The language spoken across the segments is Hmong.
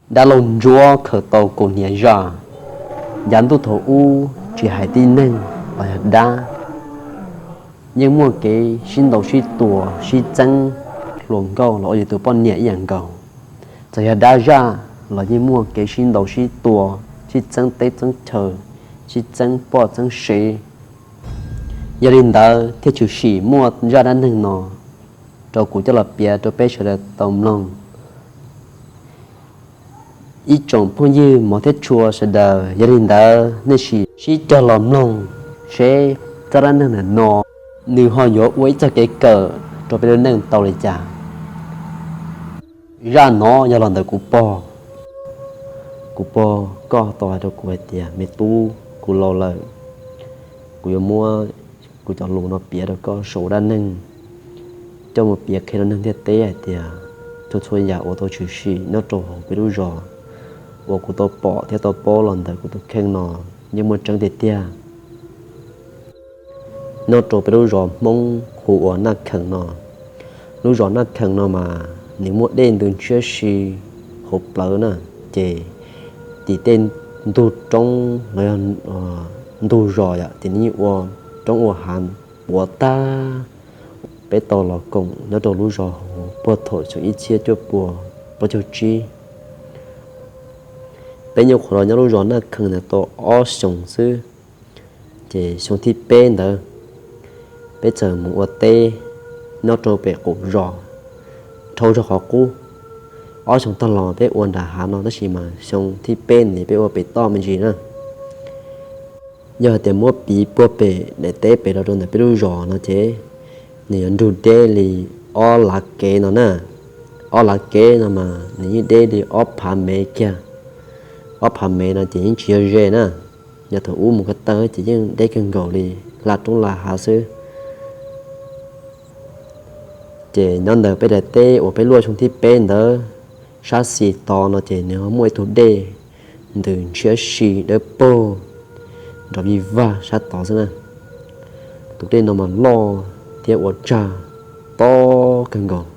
Dab laug Ntsuab khaws tau kaus hniav zaj. Yav ntuj thaum ub tsis hais tib neeg los yog dab, yeej muaj kev sib ntaus sib tua sib txeeb hluas nkauj los ua yus tus poj niam ib yam nkaus. Txawm yog dab zaj los yeej muaj kev sib ntaus sib tua, sib txeeb teb txeeb chaw, sib txeeb poj txeeb sev. Yog li ntawd thiaj tshwm sim muaj zaj dab neeg no rau kuv coj los piav rau peb sawv daws tau mloog. Ib tsoom phooj ywg mov thiab tshua sawv daws, yog li ntawd nej sim sib cog los mloog seb zaj dab neeg ntawm no nws ho yuav ua ib txoj kev kawm rau peb lub neej tau li cas. Zaj no yog los ntawm kuv pog. Kuv pog koj tau hais rau kuv hais tias, me tub, kuv laus lawm, kuv yuav muab kuv cov lus no piav rau koj saum dab neeg, coj mus piav qhia rau neeg ntiaj teb hais tias txhua txhua yam uas tau tshwm sim nyob rau hauv peb lub zos uas kuv tau pom thiab tau paub los ntawm kuv tus kheej no yeej muaj tseeb tiag tiag. Nyob rau peb lub zos Hmoob hu ua Naj Khees no. Lub zos Naj Khees no mas nws muaj dej ntws ntshiab si hauv plawv na, ces tim tej ntug roob los yog ntug zos yom, ces nws yeej ua roob ua hav puav tag. Peb tau los koom nyob rau lub zos hauv puag thaum xyoo ib txhiab cuaj pua plaub caug tsib. Peb nyuam qhuav los nyob lub zos Naj Khees ntawd tau ob xyoos xwb, ces xyoo thib peb ntawd peb txawm mus ua teb nyob rau pem qaum zos, dhau zog qhov qub. Ob xyoos tag los peb ua nram hav no, tab sis mas xyoo thib peb ntawd peb ua pem toj me ntsis na. Yog hais tias muab piv puag pem daim teb pem los rau ntawm peb lub zos no ces nws yuav nrug deb li ob lav kev no na. Ob lav kev no mas nws yeej deb li ob phav mev kiag. Ob phav mev no ces yeej tsis yog ze na, yog thaum ub mus ko taw ces yeej deb kawg nkaus li, hla roob hla hav xwb. Ces nyob ntawm peb daim teb uas peb luaj xyoo thib peb ntawd, sab xis tod no ces nws ho muaj ib tug dej ntws ntshiab si dawb paug nrov vij vag sab tod xwb na. Tus dej no mas loj thiab ua tsag tob kawg nkaus.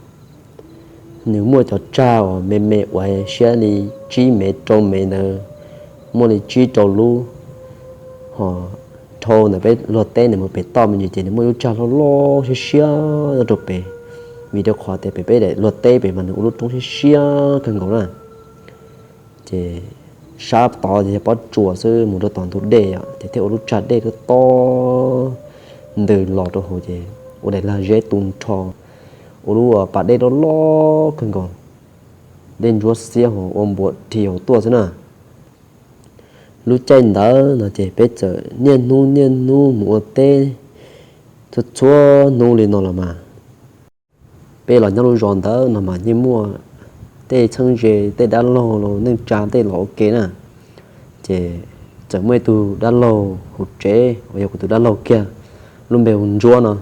Nws muaj cov tsag uas me me uas siab li tsib mev rau mev ntawd, muaj li tsib rau lub. Ho dhau ntawm peb luag teb ntawd mus pem toj me ntsis ces nws muaj lub tsag loj loj siab siab nyob rau pem, vim rau qhov tias pem peb daim luag teb pem mas nws ua lub roob siab siab kawg nkaus na. Ces sab tod ces yog pob tsuas xwb, mus rau tom ntug dej os ces thiaj ua lub tsag dej tob tob ntws los rau hauv ces ua daim lag zeb tu nrho, ua lub pas dej loj loj kawg nkaus, dej ntsuab xiab hos ua npuas rhi hauv tuaj xwb na. Lub caij ntawd no ces peb txawm niaj hnub niaj hnub mus ua teb txhua txhua hnub li no los mas. Peb los nyob lub zos ntawd no mas yeej muaj tej txheeb ze, tej dab laug los neej tsa tej los ua ke na. Ces txawm muaj ib tug dab laug hauv tsev uas yog kuv tus dab laug kiag, lub npe hu Ntsuab no,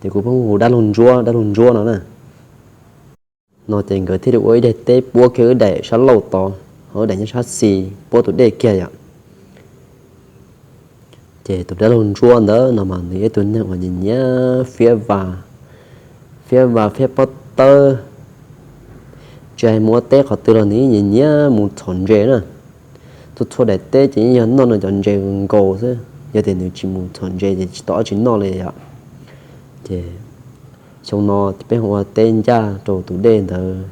ces kuv pheej hu dab laug Ntsuab, dab laug Ntsuab no na. No ces nkawd thiaj li ua ib daim teb puab kiag wb daim sab laug tod, ho wb daim nyob sab xis puab tus dej kiag yom. Ces tus dab laug Ntsuab ntawd no mas nws yog ib tug neeg uas nyiam nyiam fiab va, fiab va fiab pob tawb. Tsis hais mus ua teb qhov twg los nws yeej nyiam nyiam mus txhom ntses na. Txhua txhua daim teb ces yeej yog noj nws cov ntses nkaus xwb, yog tias nws tsis mus txhom ntses ces tsis tau dab tsi noj li yom. Ces xyoo no peb ho ua teb ncaj rau tus dej ntawd,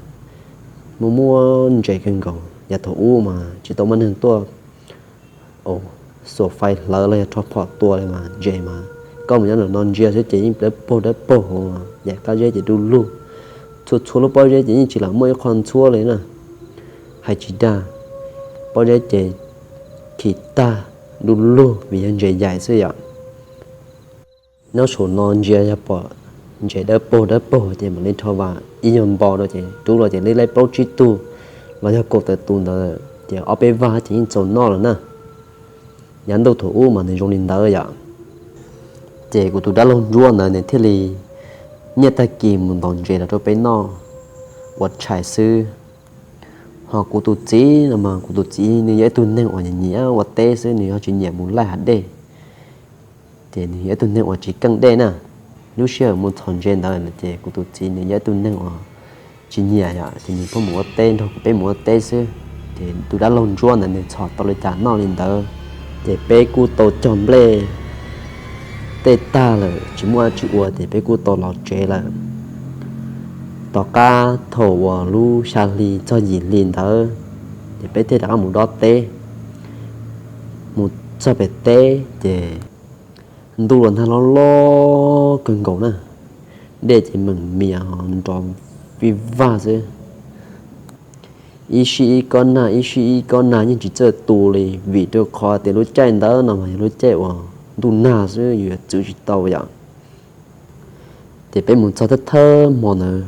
muaj muaj ntses kawg nkaus. Yav thaum ub mas tsis tau muaj neeg tuaj xuas fais hlawv los yog rho phom tua li mas ntses mas koj mus nyob ntawm no ntsia xwb ces yeej dawb paug dawb paug hauv, yaim qab zeb ces du lug. Txhua txhua lub pob zeb ces yeej tsis lam muaj ib qho ntxhuab li na. Hais tsis dag, pob zeb ces khi tag du lug vim yog ntses yaim xwb yom. Nyob saum no ntsia yog pom ntses dawb paug dawb paug ces mam li rho vas ib nyuag npo rau ces rub los ces li laib plaub tsib tug los yog kaum tawm tus ntawd ces ob peb vag ces yeej txaus noj lawm na. Yav ntuj thaum ub mas nws zoo li ntawd yom. Ces kuv tus dab laug Ntsuab ntawd nws thiaj li niaj tag kis mus ntaus ntses los rau peb noj ua tshais xwb. Ho kuv tus txiv no mas kuv tus txiv nws yog ib tug neeg uas nyiam nyiam ua teb xwb, nws ho tsis nyiam mus laij hav dej. Ces nws yog ib tug neeg uas tsis keej dej na. Lub sij hawm mus txhom ntses ntawd ces kuv tus txiv nws yog ib tug neeg uas tsis nyiam yom, ces nws pheej mus ua teb nrog kuv peb mus ua teb xwb. Ces tus dab laug Ntsuab ntawd nws txhom tau li cas noj li ntawd, ces peb kuj tau cog nplej tej tag lawm tsis muaj dab tsi ua ces peb kuj tau los tsev lawm. Tom qab thaum uas lub xya hli txog yim hli ntawd, ces peb thiaj rov qab mus dob teb. Mus txog pem teb ces ntuj los nag loj loj kawg nkaus na, dej ces meem mias nrov vij vag xwb. Ib sij ib kob nag, ib sij ib kob nag yeej tsis txawj tu li, vim rau qhov tias lub caij ntawd no mas yog lub caij uas ntuj nag xwb, yus yuav txwv tsis tau yom. Ces peb mus txog thawj thawj hmo ntawd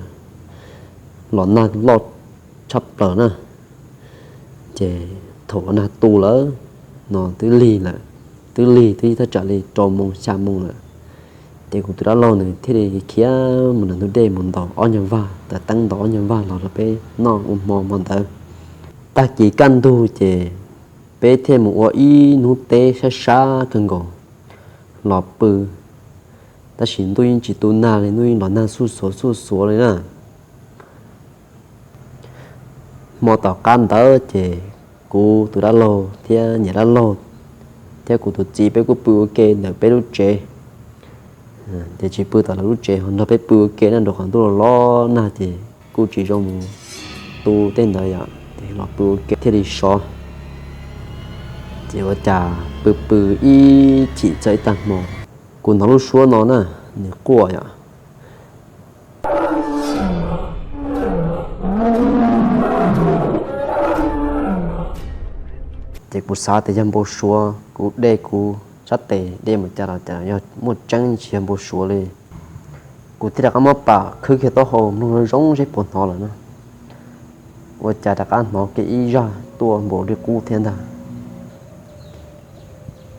los nag loj tshaj plaws na. Ces thaum nag tu lawm no twb lig lawm, twb lig twb thaj tsam li rau moos xya moos lawm. Ces kuv tus dab laug nws thiaj li khiav mus nram ntug dej mus ntaus ob nyuag vag, taws teeb ntaus ob nyuag vag los rau peb noj ua hmo hmo ntawd. Tag kis kaj ntug ces peb thiaj mus ua ib hnub teb sab sab kawg nkaus los pw. Tab sis ntuj yeej tsis tu nag li, ntuj yeej los nag xuj xuav xuj xuav li na. Hmo tom qab ntawd ces kuv tus dab laug thiab niam dab laug thiab kuv tus txiv peb kuj pw ua ke ntawm peb lub tsev. Ces tsis pw tom lawv lub tsev, ho nrog peb pw ua ke na, rau qhov ntuj los los nag ces kuj tsis zoo mus tu tej ntawd yom, ces los pw ua ke thiaj li sov. Ces ua cas pw pw ib chim txog ib tag hmo, kuv hnov lub suab no na, nws quaj yom. Ces kuv xav tias yog npau suav, kuv de kuv sab tes de mus cas los cas yog muaj tseeb tsis yog npau suav li. Kuv thiaj rov qab muab pam khwb kiag taub hau mloog zoo zoo seb puas hnov lawm na. Ua cas rov qab hnov kiag ib zaj tuaj npaum li qub thiab ntag.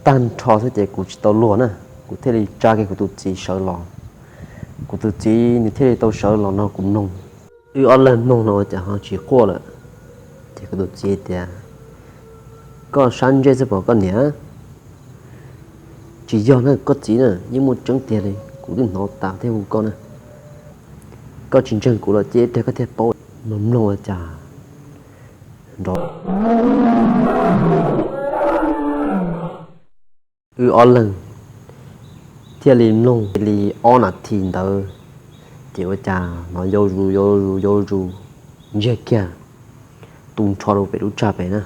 Tag nrho xwb ces kuv tsis tau luag na, kuv thiaj li tsa kiag kuv tus txiv sawv los. Kuv tus txiv nws thiaj li tau sawv los nrog kuv mloog. Wb ob leeg mloog no ua cas ho tsis quaj lawm. Ces kuv tus txiv tias, koj sab ntsej xwb pom koj niam. Tsis yog na koj txiv na, yeej muaj tseeb tiag li, kuv twb hnov tas thiab hu koj na. Koj tsis ntseeg kuv los cia ib pliag koj thiaj paub. Mloog mloog ua cas nrov. Wb ob leeg thiaj li mloog li ob nas this ntawd, ces ua cas hnov yau zus yau zus yau zus ntsiag kiag, tu nrho rau pem lub tsag pem na.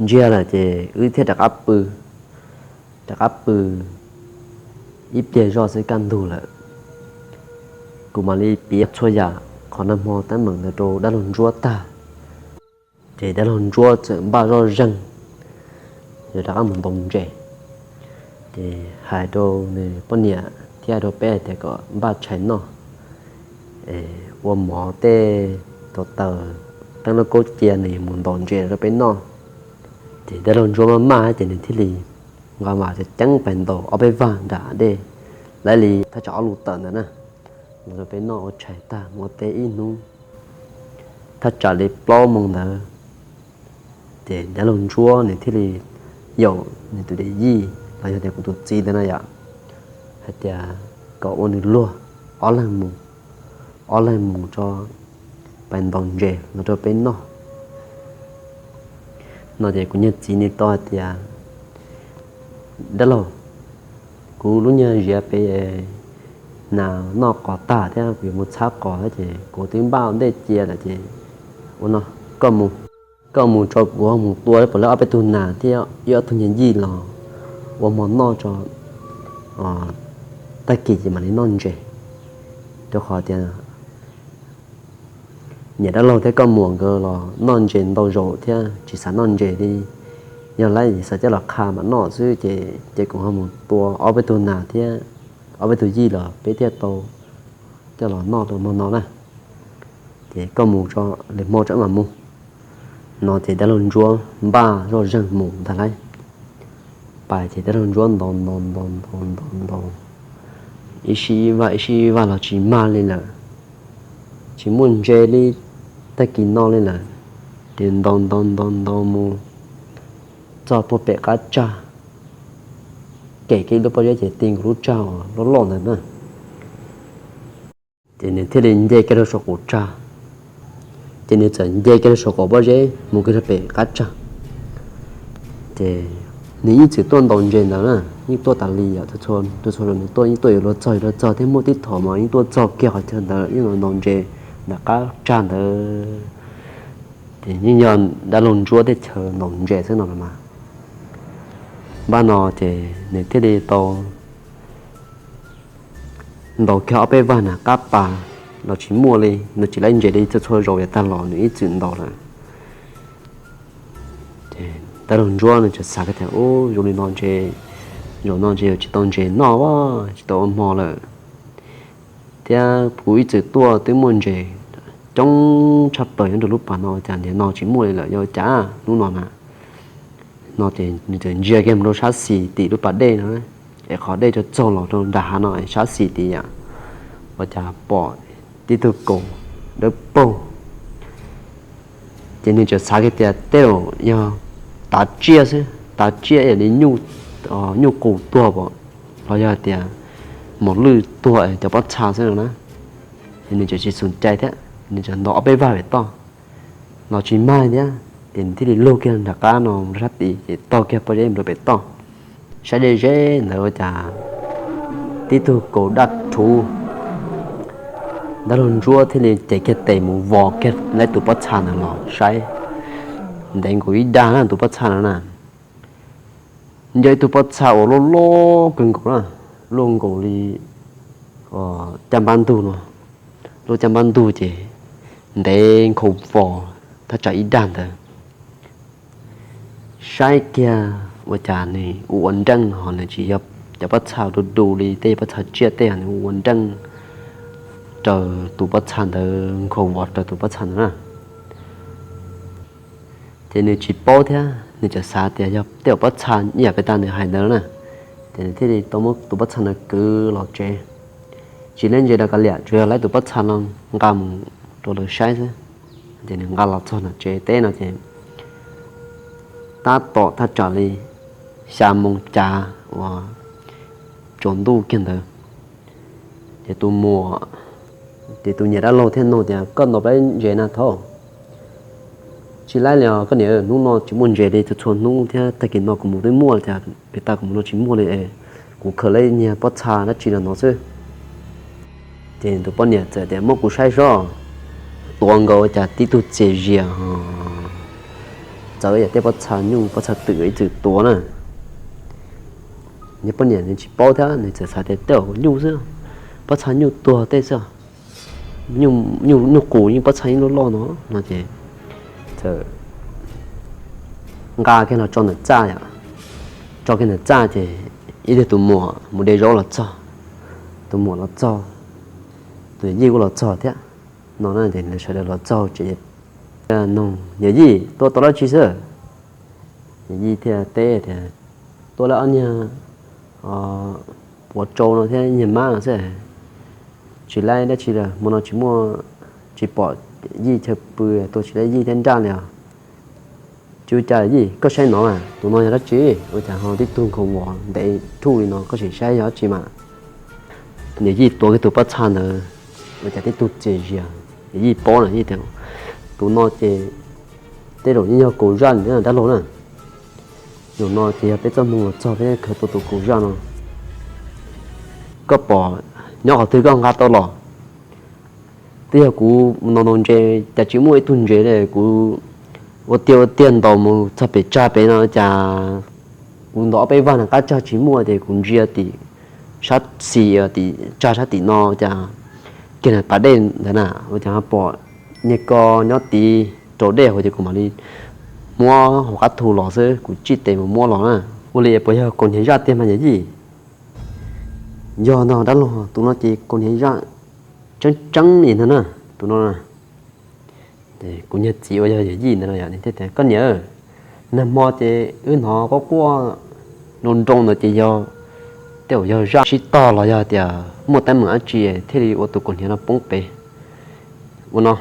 Ntsiag lawm ces wb thiaj rov qab pw, rov qab pw ib pliag zoj xwb kaj ntug lawm. Kuv mam li piav txhua yam qhov nag hmo teeb meem ntawd rau dab laug Ntsuab tag, ces dab laug Ntsuab txawm npaj zoj zeeg, yog rov qab mus ntaus ntses. Ces hais rau nws poj niam thiab hais rau peb hais tias kom npaj tshais noj, ua mov tej, tau taws, qeej lauj kaub cia nws yuav mus ntaus ntses rau peb noj. Ces dab laug Ntsuab maj maj ces nws thiaj li nqa mas ceeb pais ntaus ob peb vag nram dej, lawv li thaj tsam ob lub tawm ntawd na, los rau peb noj ua tshais tag mus ua teb ib hnub. Thaj tsam li plaub moos ntawd, ces dab laug Ntsuab nws thiaj li yaum nws tus yij los yog tias kuv tus txiv ntawd na yom, hais tias kom ua nws luag, ob leeg mus, ob leeg mus tso, pais ntaus ntses los rau peb noj. No ces kuv niag txiv nws tau hais tias, dab laug, kuv lub nyuag ziav pem nas noj qos tag thiab kuv yuav mus txhab qos thiab ces kuv twb npaj ntej cia lawm ces ua no, koj mus, koj mus tso kuv mus tua puas lawv ob peb tug nas thiab ib ob tug nyuag yij los ua hmo noj tso, tag kis ces mam li noj ntses, rau qhov tias niam dab laug thiab koj muam nkawd los noj ntses ntau zaus thiab tsis xav noj ntses li. Yog lawv xav coj los qha mam noj xwb ces ces kuv ho mus tua ob peb tug nas thiab ob peb tug yij los peb thiaj tau coj los noj rau hmo no na. Ces koj mus tso, lwm hmo tso mam mus. No ces dab laug Ntsuab npaj zoj zeeg mus ntag lauj. Pais ces dab laug Ntsuab ntaus ntaus ntaus ntaus ntaus ntaus, ib sij ib vaj ib sij ib vaj los tsis mag li lawm, tsis muaj ntses li, tag kis no li lawm. Ces ntaus ntaus ntaus ntaus mus txog puag pem qab tsag, kem kiag lub pob zeb ces ti nkaus lub tsag uas loj loj ntawd na. Ces nws thiaj li nce kiag rau saum qaum tsag, ces Ces nws txawm nce kiag rau saum qaum pob zeb mus kiag rau pem qab tsag. Ces nws yeej txwm tuaj ntaus ntses ntawd na, yeej tuaj tas li os, txhua txhua zaus nws tuaj yeej tuaj yuav luag txog yuav luag txog thiab, muaj tib thaum mas yeej tuaj txog kiag qhov chaw ntawd yeej los ntaus ntses nram qab tsag ntawd. Ces yeej yog dab laug Ntsuab teb chaws ntaus ntses xwb no los mas. Npaj no ces nws thiaj li tau ntaus kiag ob peb vag nram qab pas los tsis muaj li, nws tsis laib ntses li, txhua txhua zaus yav tag los nws ib txwm ntaus lawm. Ces dab laug Ntsuab nws txawm xav kiag tias, Ub, zoo li no ntshe zaum no ntshe yuav tsis tau ntses noj, tsis tau ua hmo lawm, thiab kuv ib txwm tuaj twb muaj ntses coob tshaj plaws nyob rau lub pas no, cas nim no tsis muaj li lawm, yog ua cas hnub no na? No ces nws txawm ntsia kiag mus rau sab xis tim lub pas dej no, es qhov dej tsaug tsaug los rau nram hav no es sab xis tim yam, ua cas pom tib tug kaus dawb paug. Ces nws txawm xav kiag tias tej zaum yog tav tsiaj xwb, tav tsiaj ib yam li nyuj qus tuag pom, los yog tias mos lwj tuag cov pob txha xwb no na. Ces nws txawm tsis xum cai thiab, nws txawm ntaus ob peb vag pem toj los tsis mag thiab, ces nws thiaj li lug kiag nram qab no rau sab tid ces taug kiag pob zeb mus rau pem toj. Saib deb zeb ntawd ua cas tib tug kaus daj rhuv. Dab laug Ntsuab thiaj li cev kiag tes mus vos kiag lawv tus pob txha ntawd los saib, ntev nkaus ib dag na tus pob txha ntawd na. Yog ib tug pob txha uas loj loj kawg nkaus na, luaj nkaus li caj npab ntug no, luaj caj npab ntug ces ntev nkhaus vos thaj tsam ib dag ntawd. Saib kiag ua cas nws ua ua nreej ho nws tsis yog cov pob txha du du li tej pob txha tsiaj tej, nws ua ua nreej raws tus pob txha ntawd, nkhaus vos raws tus pob txha ntawd na. Ces nws tsis paub thiab, nws txawm xav tias yog tej uas pob txha ib yam peb tas nws hais ntawd na. Ces nws thiaj li tau muab tus pob txha ntawd kwv los tsev. Tsis laib ntses rau kav liam, tsuas yog laib tus pob txha no nqa mus rau lawv saib xwb. Ces nws nqa los txog nram tsev teb no ces tab tom thaj tsam li xya moo cav uas tsaus ntuj kiag ntawd. Ces tus muam, ces tus niam dab laug thiaj nug tias, Koj ntaus plab ntses na thaub? Tsis laib li os koj niam, hnub no tsis muaj ntses li, txhua txhua hnub thiab tag kis no kuv mus twb muaj, cas pem tas kuv mus no tsis muaj li es kuv khaws lawv nyiag pob txha dab tsi los ntov xwb. Ces tus poj niam txawm tias, Muab kuv saib sob. Tuav nkaus cas tib tug txias zias txawv yam tej pob txha nyuj pob txha twm ib txwm tuav na. Niag poj niam nws tsis paub thiab, nws txawm xav tias tej zaum nyuj xwb, pob txha nyuj tuag tej xwb. Nyuj qus yeej pob txha yeej loj loj no no ces txawm nqa kiag los tso ntawm txaj yom. Tso kiag ntawm txaj ces ib tug tus muam mus de zaub los txog, tus muam los txog, tus yij kuj los txog thiab no na. Ces sawv daws los txog ces nug, Yawm yij, tuaj tau dab tsi xwb? Yawm yij thiaj teb tias, Tuaj laib ob niag puav tsau no thiab niag mab no xwb, tsis laib dab tsi li. Hmo no tsis muaj, tsis pom yij chaw pw, tuaj tsis laib yij thiab nraj li os. Tsis ua cas yij, koj saib no, tus no yog dab tsi? Ua cas ho tib tug nkhaus vos ntev thuj li no, koj sim saib yog dab tsi mas. Yawm yij tuav kiag tus pob txha ntawd, ua cas tib tug txias zias. Yawm yij paub na, yij tias, Tus no ces tej zaum yeej yog kaus zaj dab laug na. Zaum no ces yog peb txoj hmoo los txog peb khaws tau tus kaus zaj no. Koj pom nyob qhov twg koj nqa tau los? Twb yog kuv mus ntaus ntses cas tsis muaj ib tug ntses li, kuv ua tiag ua tiag ntaus mus txog pem tsag pem no cas kuv ntaus ob peb vag na qab tsag tsis muaj, ces kuv ntsia tim sab xis, tim tsag sab tim no cas kiag na pas dej ntawd na, ua cas pom niag ko nyob tid rau dej hauv, ces kuv mam li muab hauv qab thu los xwb, kuv tsij tes mus muab los na. Ua li puas yog kaus hniav zaj tiag mas yawm yij? Yog ntag dab laug, tus no ces kaus hniav zaj tseeb tseeb li ntag na, tus no na. Kuv niag txiv uas yog yawm yij ntawd no, koj niam, nag hmo ces wb hnov quaj quaj nroo nroo ntawd ces yog tej zaum yog zaj sib tog los yog tias muaj teeb meem dab tsi thiaj li ua tus kaus hniav no poob pem. Ua no,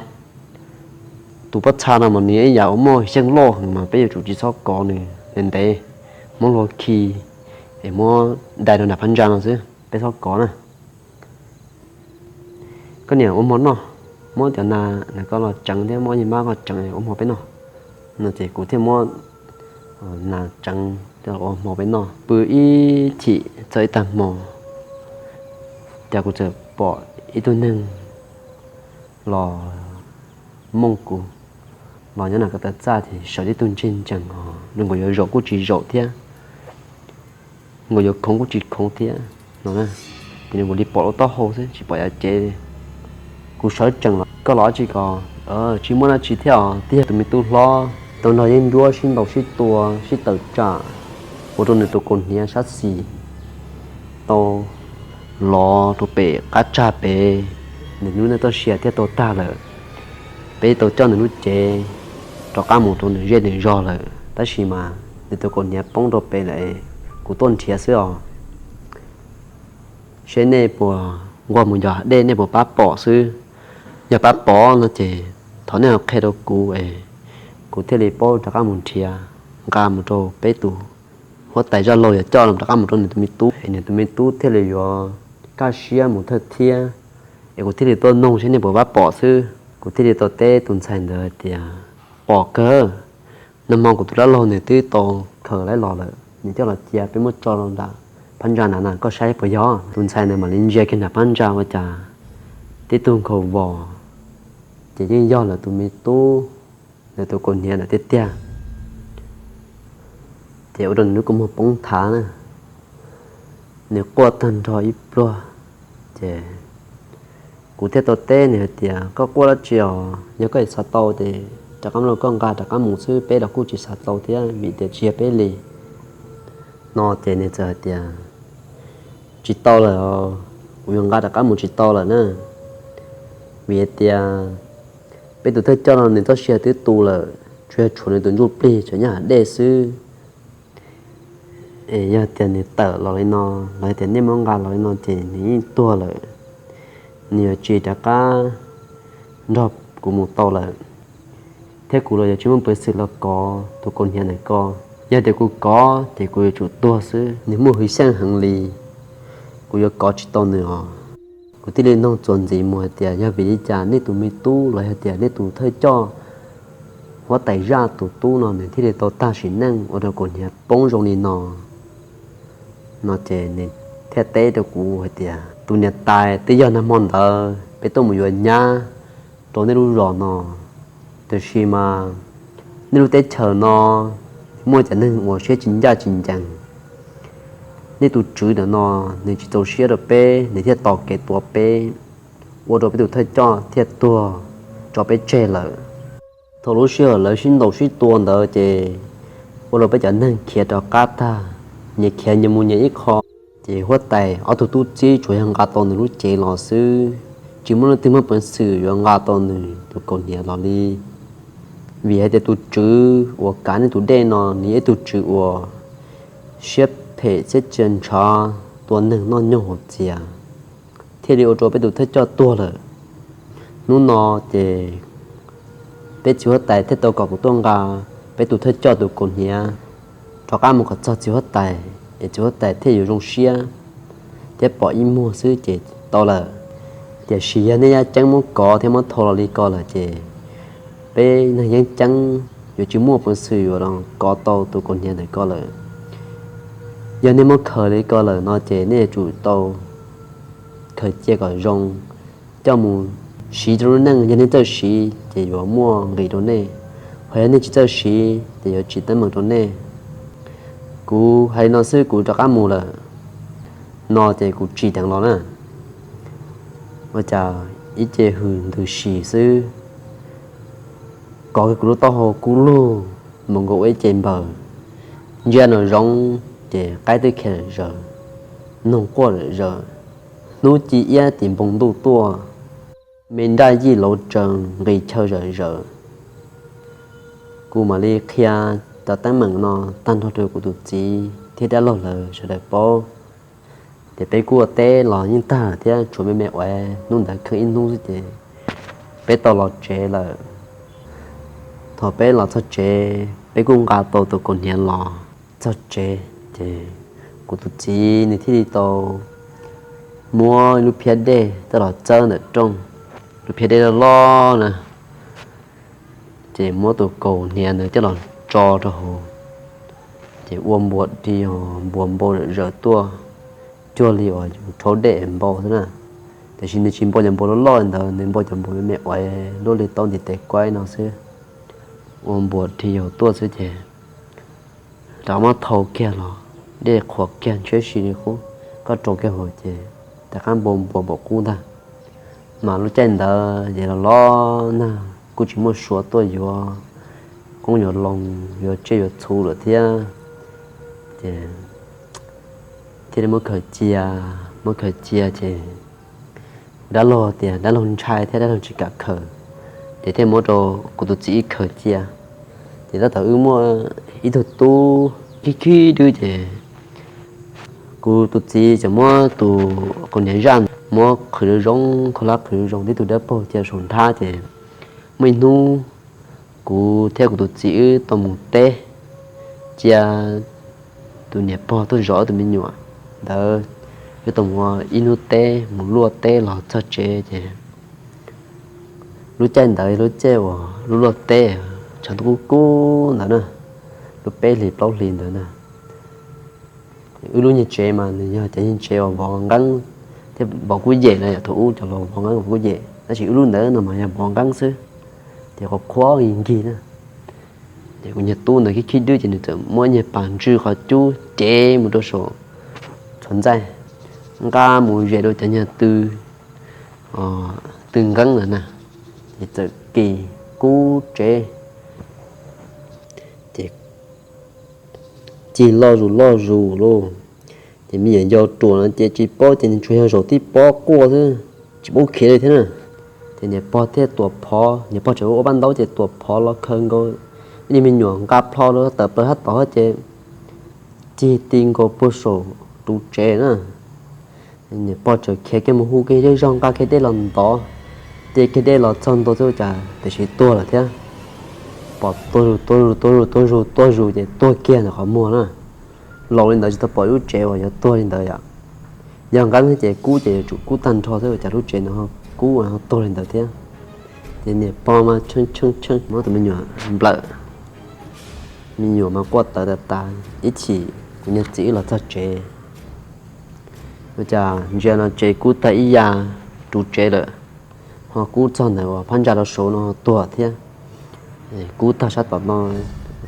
tus pob txha no mas nws ib yam uas muaj xyeej loj heev mas peb yuav tsum tsis txhob kov nws ntev ntev, muab hlua khi es muab dai rau nram phab ntsa no xwb, peb txhob kov na. Koj niam, ua hmo noj. Muab cov nas ntawm koj los tseev thiab muab yij mab koj tseev ua hmo peb noj. No ces kuv thiaj muab nas tseev ua hmo peb noj. Pw ib chim txog ib tag hmo, cas kuv txawm pom ib tug neeg los mooj kuv, los nyob nram ko taw txaj ces sawv tib tug ntseg ntsees os, nws nkaus yuav zaum kuj tsis zaum thiab, nkaus yuav khoov kuj tsis khoov thiab no. Ces nws nkaus li pom lub taub hau xwb tsis pom yav cev. Kuv sawv tsees los, koj los dab tsi ko? Tsis muaj dab tsi thiab os, twb yog tus me tub hlob tau nrog yeeb ncuab sib ntaus sib tua sib tawm tsam ua rau nws tus kaus hniav sab xis tau lov rau pem qab tsag pem, nws lub neej txoj sia thiaj tau tag lawm. Peb tau coj nws lub cev rov qab mus rau nws zej nws zog lawm, tab sis mas nws tus kaus hniav poob rau pem lawm, kuv tuaj nrhiav xwb os. Seb nej puas nquag mus yos dej, nej puas pab pom xwb. Yog pab pom no ces thov nej ho qhia rau kuv es kuv thiaj li paub rov qab mus nrhiav nqa mus rau peb tus huab tais zaj laug yuav coj rov qab mus rau nws tus me tub es nws tus me tub thiaj li yuav kaj siab mus thawj thiab. Es kuv thiaj li tuaj noog seb nej puas pab pom xwb. Kuv thiaj li tau teb tus ntxhais ntawd hais tias, pom kawg. Nag hmo kuv tus dab laug nws twb tau khaws los lawm, nws coj los cia peb muab tso nram phab ntsa nrad na, koj saib puas yog? Tus ntxhais ntawd mam li ntsia kiag nram phab ntsa ua cas tib tug nkhaus vos, ces yeej yog lawv tus me tub, lawv tus kaus hniav ntawd tiag tiag. Ces ua rau nws lub kua muag poob thav na, nws quaj tag nrho ib pluag. Ces kuv thiaj tau teb nws hais tias, koj quaj dab tsi os? Yog koj xav tau ces rov qab los koj nqa rov qab mus xwb, peb los kuj tsis xav tau thiab vim tias tsis yog peb li. No ces nws txawm hais tias, tsis tau lawm, kuv yuav nqa rov qab mus tsis tau lawm na, vim hais tias peb tus thawj coj no nws txoj sia twb tu lawm, tsuas yog tshuav nws tus ntsuj plig tshuav nyob hauv dej xwb. Es yog tias nws tawm los li no, los yog tias nej muab nqa los li no ces nws yeej tuag lawm, nws yuav tsis rov qab nrog kuv mus tau lawm, thiab kuv los yuav tsis muaj peev xwm los kov tus kaus hniav ntawm ko. Yog tias kuv kov ces kuv yuav tsum tuag xwb, nws muaj hwv xyeej heev li, kuv yuav kov tsis tau nws os. Kuv thiaj li nug txuas ntxiv mus hais tias, yog vim li cas nej tus me tub los yog tias nej tus thawj coj huab tais zaj tus tub no nws thiaj li tau tag sim neej ua rau kaus hniav poob zoo li no? No ces nws thiaj teb rau kuv hais tias, tus niam tais twb yog nag hmo ntawd peb tuaj mus yuav nyab rau nej lub zos no, tiam sis mas nej lub teb chaws no muaj cov neeg uas siab tsis ncaj tsis ncees. Nej tus tswv ntawm no nws tsis txaus siab rau peb, nws thiaj tos kev tua peb, ua rau peb tus thawj coj thiaj tuag tso peb tseg lawm. Thaum lub sij hawm lawv sib ntaus sib tua ntawd ces ua rau peb cov neeg khiav rov qab tag, nyias khiav nyias mus nyias ib qho. Ces huab tais ob tug tub txib tsuas yog nqa tau nws lub cev los xwb, tsis muaj leej twg muaj peev xwm yuav nqa tau nws tus kaus hniav los li. Vim hais tias tus tswv uas kav nej tus dej no nws yog ib tug tswv uas siab phem thiab cia ntshav tua neeg noj nyoog haus txias, thiaj li ua rau peb tus thawj coj tuag lawm. Hnub no ces peb txiv huab tais thiaj tau kom kuv tuaj nqa peb tus thawj coj tus kaus hniav rov qab mus kom txog txiv huab tais, es txiv huab tais thiaj yuav zoo siab thiab pom ib muag xwb ces tau lawm. Tiam sis yog nej yeeb ceeb muab kov thiab muab thau los li ko lawm ces peb neeg yeeb ceeb yuav tsis muaj peev xwm yuav los kov tau tus kaus hniav ntawm ko lawm. Yog nej muab khaws li ko lawm no ces nej yuav tsum tau khaws cia kom zoo, coj mus siv rau lub neej. Yog nej txawj siv ces yuav muaj nqis rau nej, ho yog nej tsis txawj siv ces yuav tsis teeb meem rau nej. Kuv hais li no xwb kuv rov qab mus lawm. No ces kuv tsim dheev los na, ua cas ib ce hws ntws si xwb, kov kiag kuv lub taub hau kub lug mus nkaus ua ib ce npaws. Ntsia nraum zoov ces qaib twb khiav zawm zaws, noog quaj zawm zaws, hnub ci iab tim npoo ntuj tuaj, me nraj yij lauv tsaws nqis chaw zawm zaws. Kuv mam li qhia cov teeb meem no tag nrho rau kuv tus txiv thiab dab laug lawv sawv daws paub. Ces peb kuj ua teb los yeej tag thiab, tshuav me me uas hnub ntawd kheev ib hnub xwb ces peb tau los tsev lawm. Thaum peb los txog tsev peb kuj nqa tau tus kaus hniav los txog tsev, ces kuv tus txiv nws thiaj li tau muab lub phiab dej coj los txawb ntawm rooj, tus phiab dej loj loj na, ces muab tus kaus hniav ntawd coj los tso rau hauv, ces ua npuas dhi, npuas npau zom zaws tuaj, cuag li uas yus rhaub dej npau xwb na. Tiam sis nws tsis npau cov npuas loj loj ntawd, nws npau cov npuas me me uas luaj li tau ntiv tes kuaib no xwb. Ua npuas dhi yaus tuaj xwb ces rov muab thau kiag los, dej qhuav kiag ntshiab si li qub, koj rau kiag hauv ces rov qab npau npuas npaum qub ntag. Mas lub caij ntawd ces los los nag, kuj tsis muaj suav tuaj yuav qoob yuav loo, yuav tsiaj yuav txhu lawm thiab. Ces thiaj li muab khaws cia, muab khaws cia ces dab laug tias dab laug ntshai thiab dab laug tsis kam khaws, ces thiaj muab rau kuv tus txiv wb khaws cia. Ces tab tom wb muaj ib tug tub khib khib dwb ces kuv tus txiv txawm muab tus kaus hniav zaj muab qhwv zoo zoo, khaub hlab qhwv zoo zoo, tib tug dawb paug cia saum nrab ces muaj ib hnub kuv thiab kuv tus txiv wb tau mus teb, cia tus niam pog tuaj zov tus me nyuam ntawd, wb tau mus ua ib hnub teb, mus luaj teb los txog tsev ces lub caij ntawd lub caij uas luaj luaj teb, tshav ntuj kub kub ntawd na, lub peb hlis plaub hlis ntawd na. Wb lub niag tsev mas nws yog cov niag tsev uas vov nqeeb thiab vov kub yem na, yam thaum ub cov laus vov nqeeb vov kub yem, tab sis wb lub ntawd no mas yog vov nqeeb xwb, ces qhuav qhuav nkig na. Ces kuv niag tub ntawd khib khib dwb ces nws txawm muab niag pas ntswj qhov cub cev mus rau saum txhuv ntxaij, nqa mus zes rau cov niag tw, tw nqeeb ntawd na, ces txawm kis kub tsev, ces cig loj zus loj zus lauj. Ces me nyuam yaus ruam no ces tsis paub, ces nws tsuas yog zaum tib pob quaj xwb, tsis paub khiav li thiab na. Ces niam pog thiaj tuam phov, niam pog tseem ua paj ntaub ces tuam phov los khaws nkaus ib niag me nyuam nqa plho rau tawm plaws hab tod ces cig ti nkaus puag saum tus tsev na. Niam pog txawm khiav kiag mus hu kiag zej zog nqa kiag dej los ntov, ces kiag dej los txog ntua xwb ua cas tiam sis tuag lawm thiab. Pom tuag zus tuag zus tuag zus tuag zus tuag zus ces tuag kiag ntawm qhov muag na. Laus li ntawd tsis tau pom lub tsev uas yuav tuag li ntawd yom. Yog nqeeb ces kub ces yuav tsum kub tag nrho xwb ua cas lub tsev no ho kub ho tuag li ntawd thiab. Ces niam pog mas tshee tshee tshee muab tus me nyuam nplawm, me nyuam mas quaj tawv tas tas ib chim kuv niag txiv wb los txog tsev. Ua cas ntsia no tsev kub tag ib yam, tus tsev lawm, ho kub txog ntawm uas phab ntsa rau saud no tuag thiab. Kub tag sab tom no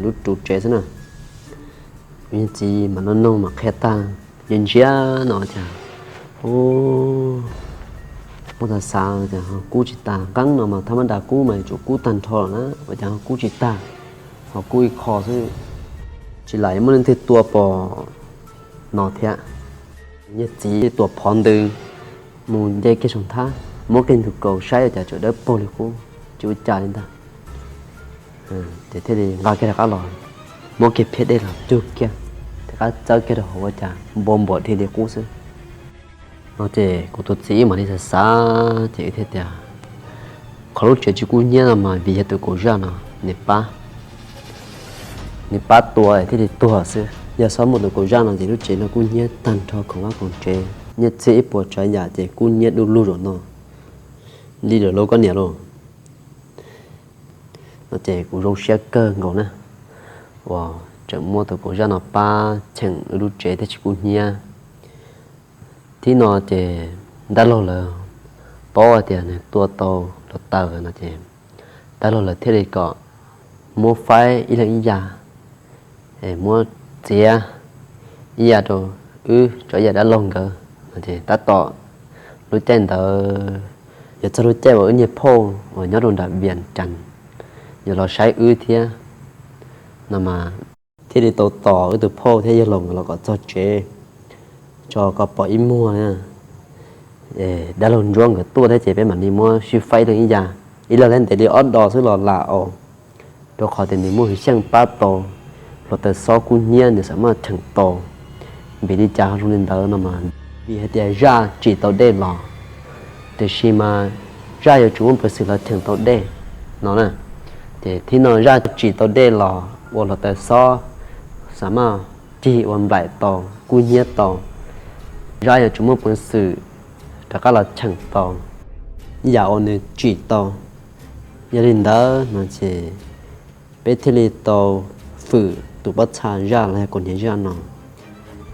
lub tus tsev xwb na. Kuv niag txiv mas no noog mas qhia tag, ntsia ntsia no cas, u, muab xav xav cas ho kub tsis tag, nqeeb no mas thaj mab nra kub mas yuav tsum kub tag nrho lawm na, ua cas ho kub tsis tag, ho kub ib qho xwb, tsis lam muaj leej twg tua pom no thiab. Niag txiv tuam phov ntws mus nce kiag saum nthab, muab kiag tus kaus saib ua cas tseem dawb paug li qub, tsis ua cas li ntag. Ces thiaj li nqa kiag rov qab los, muab kiag phiab dej los cug kiag, rov qab txawb kiag rau hauv ua cas npau npuas dhia li qub xwb. No ces kuv tus txiv wb mam li xav xav ces wb thiaj tias, qhov lub tsev tsis kub hnyiab no mas vim yog tus kaus zaj no nws pab, nws pab tua thiaj li tuag xwb. Yog txhob muaj tus kaus zaj no ces lub tsev no kub hnyiab tag nrho khoom vaj khoom tsev, nyiaj txiag ib puas tsav yam ces kub hnyiab du lug zaum no li lawm lauj koj niam lauj. No ces kuv zoo siab kawg nkaus na, uas tseem muaj tus kaus zaj no pab cheem wb lub tsev thiaj tsis kub hnyiab. Thib no ces dab laug lawv paub hais tias nws tua tau hluav taws no ces dab laug lawv thiaj li kom muab faib ib leeg ib yam, muab txiav ib yam rau wb tso ib yam dab laug nkawd no ces tab tom lub caij ntawd yuav txog lub caij uas wb niag phauj uas nyob rau nram Vias Cas yuav los saib wb thiab no mas thiaj li tau tos wb tus phauj thiab yawg laus nkawd los kom txog tsev tso kom pom ib muag na. Dab laug ntsuab nkawd tuaj thiab ces peb mam li muab sib faib ib leeg ib yam, ib leeg thiab ntev li ob dos xwb los lam os, rau qhov tias nws muaj hwj xyeej pab tau hluav taws xob kub hnyiab nws xam maj cheem tau. Vim li cas ho zoo li ntawd no mas vim hais tias zaj tsim tau dej los, tiam sis mas zaj yuav tsum muaj peev xwm los cheem tau dej no na. Ces thib no zaj tsim tau dej los ua hluav taws xob xam maj cig ua nplaim tau kub hnyiab tau, zaj yuav tsum muaj peev xwm rov qab los cheem tau. ib yam uas nws tsim tau. Yog li ntawd no ces peb thiaj li tau fwm tus pob txha zaj los yog kaus hniav zaj no.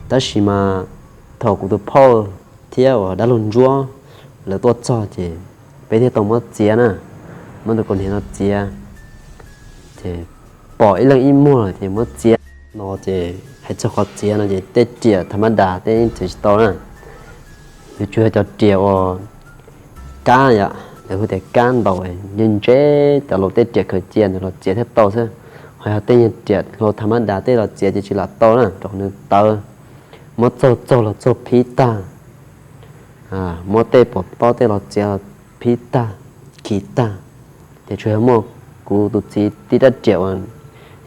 Tab sis mas thaum kuv tus phauj thiab uas dab laug Ntsuab lawv tuaj txog ces peb thiaj tau muab txiav na, muab tus kaus hniav no txiav. Ces pom ib leeg ib muag lawm ces muab txiav no ces hais txog qhov txiav no ces tej riam tha mab das tej txiav tsis tau na. Yuav tsum yog cov riam uas kab yom, lawv hu tias kab ntaus ntse ntse, cov laus tej riam khaws cia ntawd los txiav thiaj tau xwb. Ho yog tej nyuag riam hlau tha mab das tej los txiav ces tsis lam tau na, rau qhov nws tawv. Muab txaug txaug los txaug phib tag, muab tej pos pob tej los txiav los phib tag, khiv tag. Ces tsuas yog muaj kuv tus txiv tib rab riam uas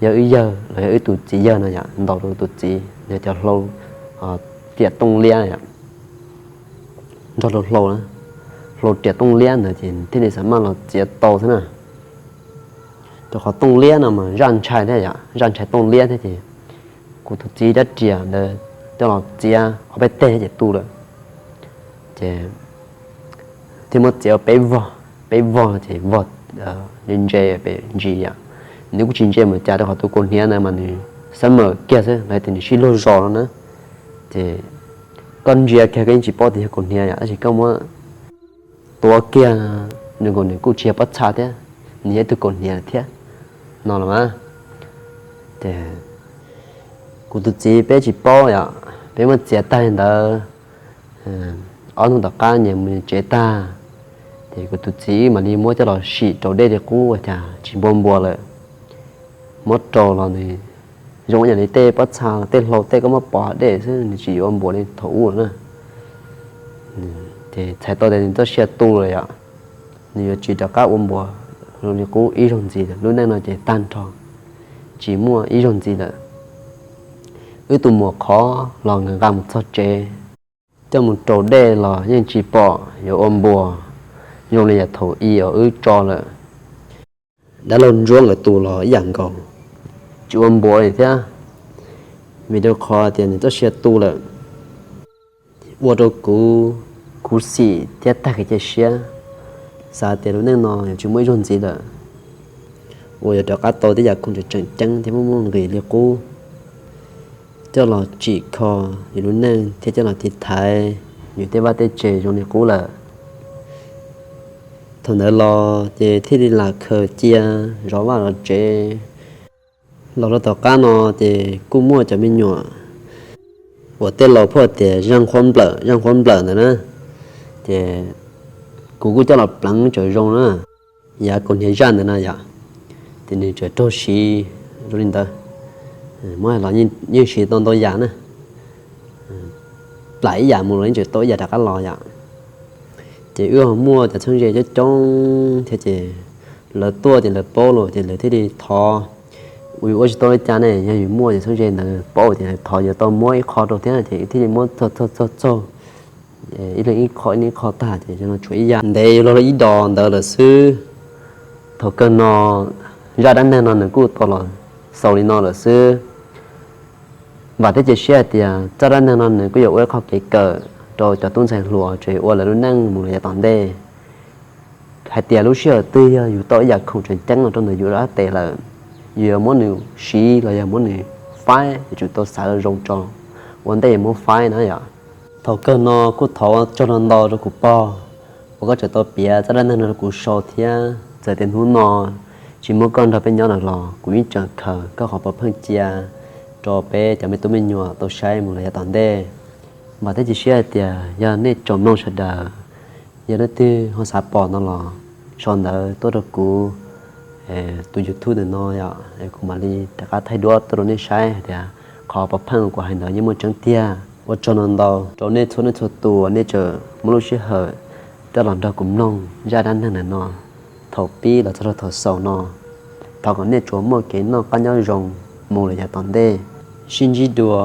yog wb yawg los yog wb tus txiv yawg no yom, ntaus rau tus txiv yog cov hlau riam tooj liab yom, nrog rau hlau, hlau riam tooj liab ntawd ces thiaj li xav maj los txiav tau xwb na. Rau qhov tooj liab no mas zaj ntshai thiab yom, zaj ntshai tooj liab thiab ces kuv tus txiv rab riam ntawd coj los txiav ob peb teg ces tu lawm. Ces thiaj muab txiav ua peb vog, peb vog ces vog ntse ntse pem ntsis yom. Nws kuj tsis ntse mus cas rau qhov tus kaus hniav ntawd mas nws xab mawm kiag xwb, los tias nws sib luag zos no na. Ces koj ntsia kiag koj yeej tsis paub tias yog kaus hniav yom, tab sis koj muab tuav kiag nws nkaus nws kuj tsis yog pob txha thiab, nws yog ib tug kaus hniav thiab no los mas. Ces kuv tus txiv peb tsis paub yom, peb muab txiav tag li ntawd, ob hnub tom qab nyias mus tsev tag, ces kuv tus txiv wb mam li muab coj los sim rau dej li qub ua cas tsis npua npua lawm. Muab rau los nws zoo ib yam li tej pob txha tej hlau tej koj muab pov hauv dej xwb, nws tsis yuav ua npuas li thaum ub lawm na. Ces txhais tau tias nws txoj sia tu lawm yom, nws yuav tsis rov qab ua npuas zoo li qub ib zaug ntxiv lawm, lub neej no ces tag nrho, tsis muaj ib zaug ntxiv lawm. Wb tus muam qhov los nws nqa mus txog tsev, coj mus rau dej los yeej tsis pom yuav ua npuas zoo li yam thaum i uas wb tso lawm. Dab laug Ntsuab nkawd tus los ib yam nkaus, tsis ua npuas li thiab, vim rau qhov tias nws txoj sia tu lawm. Ua rau kuv khuv xim thiab tag kev cia siab, xav tias lub neej no yuav tsis muaj ib zaug ntxiv lawm uas yuav rov qab tau tej yam khoom tseem ceeb thiab muaj muaj nqis li qub coj los tsim kho yus lub neej thiab coj los tiv thaiv yus tej vaj tej tse zoo li qub lawm. Thaum ntawd los ces thiaj li lam khaws cia zov vaj zov tsev. Los rau tom qab no ces kuj muaj cov me nyuam uas tej laus pheej tias zaj qhuab nplawm zaj qhuab nplawm ntawd na, ces kuv kuj coj los pleev tseem zoo na. Yav kaus hniav zaj ntawd no yom, ces nws tseem raug siv zoo li ntawd, muab hais los yeej siv tau ntau yam na, plam ib yam mus los yeej tseem tau ib yam rov qab los yom. Ces wb ho muaj cov txheeb ze coob coob thiab ces lawv tuaj ces lawv paub lawm ces lawv thiaj li thov. Yus ua tsis tau li cas ne, yog yus muaj cov txheeb ze ntawd paub ces thov yuav tau muab ib qho rau thiab ces thiaj li muab txog txog txog txog, ib leeg ib qho ib leeg ib qho tag ces zoo no tshuav ib yam ntev yuav luag ib dos ntawd lawm xwb. Thaum kawg no zaj dab neeg no nws kuj tau los xaus li no lawm xwb. Vam thiab cia siab hais tias zaj dab neeg no nws kuj yuav ua ib qho kev kawm rau cov tub ntxhais hluas tseem ua lawv lub neej mus los yav tom ntej, hais tias lub sij hawm twg yog yus tau ib yam khoom tseem ceeb los rau ntawm yus dab tes lawm, yus yuav muab nws siv los yog muab nws faib yuav tsum tau xav zoo tso, ua ntej yuav muab faib na yom. Thaum kawg no kuj thov ua tsaug ntau ntau rau kuv pog uas koj tseem tau piav zaj dab neeg no rau kuv sau thiab. Txawm tias hnub no tsis muaj koj nrog peb nyob lawm los kuv yeej tseem khaws koj qhov pov pheej cia rau peb cov me tub me nyuam tau saib mus los yav tom ntej. Vam thiab cia siab hais tias yog nej tsoom mloog sawv daws, yog leej twg ho xav pom no los sau ntawv tuaj rau kuv tus YouTube ntawm no yom, kuv mam li rov qab thaij duab tuaj rau nej saib hais tias qhov pov pheej kuv hais ntawd yeej muaj tseeb tiag. Ua tsaug ntau ntau rau nej txhua nej txhua tus uas nej tseem muab lub sij hawm coj los nrog kuv mloog zaj dab neeg ntawm no thaum pib los txog rau thaum xaus no. Thov kom nej tsuas muaj kev noj qab nyob zoo mus lawm yav tom ntej. Sib ntsib dua.